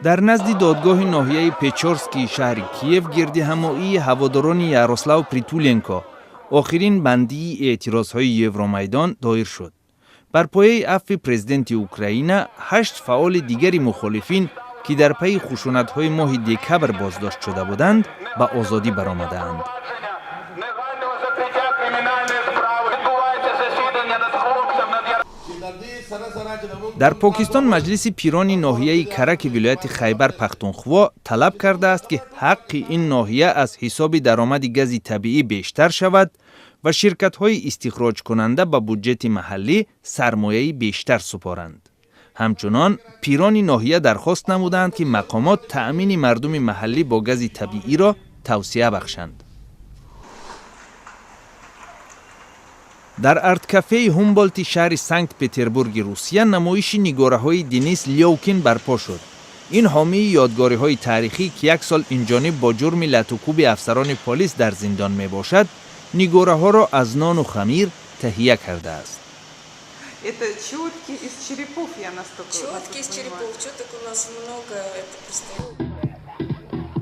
Дар назди додгоҳи ноҳияи Печорскии шаҳри Киев гирдиҳамоии ҳаводорони Ярослав Притуленко, охирин бандии эътирозҳои Евромайдон, доир шуд. Бар пояи афви президенти Украина, ҳашт фаъоли дигари мухолифин, ки дар пайи хушунатҳои моҳи декабр боздошт шуда буданд, ба озодӣ баромадаанд. Негайного закриття кримінальної справи. Відбувається засідання над хлопцем, над Дар Покистон маҷлиси пирони ноҳияи Караки вилояти Хайбар Пахтунхво талаб кардааст, ки ҳаққи ин ноҳия аз ҳисоби даромади гази табиӣ бештар шавад ва ширкатҳои истихроҷкунанда ба буҷети маҳаллӣ сармояи бештар супоранд. Ҳамчунон пирони ноҳия дархост намуданд, ки мақомот таъмини мардуми маҳаллӣ бо гази табииро тавсеа бахшанд. Дар арткафеи Ҳумболти шаҳри Санкт Петербурги Русия намоиши нигораҳои Денис Лёвкин барпо шуд. Ин ҳомии ёдгориҳои таърихӣ, ки як сол инҷониб бо ҷурми латукӯби афсарони полис дар зиндон мебошад, нигораҳоро аз нону хамир таҳия кардааст. Это четки из черепов, я настолько Четки из черепов, четок у нас много, это просто.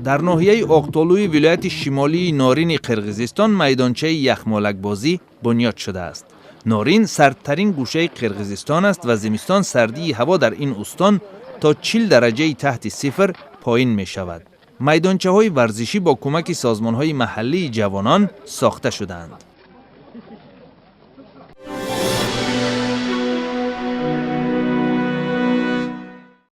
Дар ноҳияи Оқтолӯи вилояти шимолии Норини Қирғизистон майдончаи яхмолакбозӣ бунёд шудааст. Норин сардтарин гӯшаи Қирғизистон аст ва зимистон сардии ҳаво дар ин устон то 40 дараҷаи таҳти сифр поин мешавад. Майдончаҳои варзишӣ бо кӯмаки созмонҳои маҳаллии ҷавонон сохта шудаанд.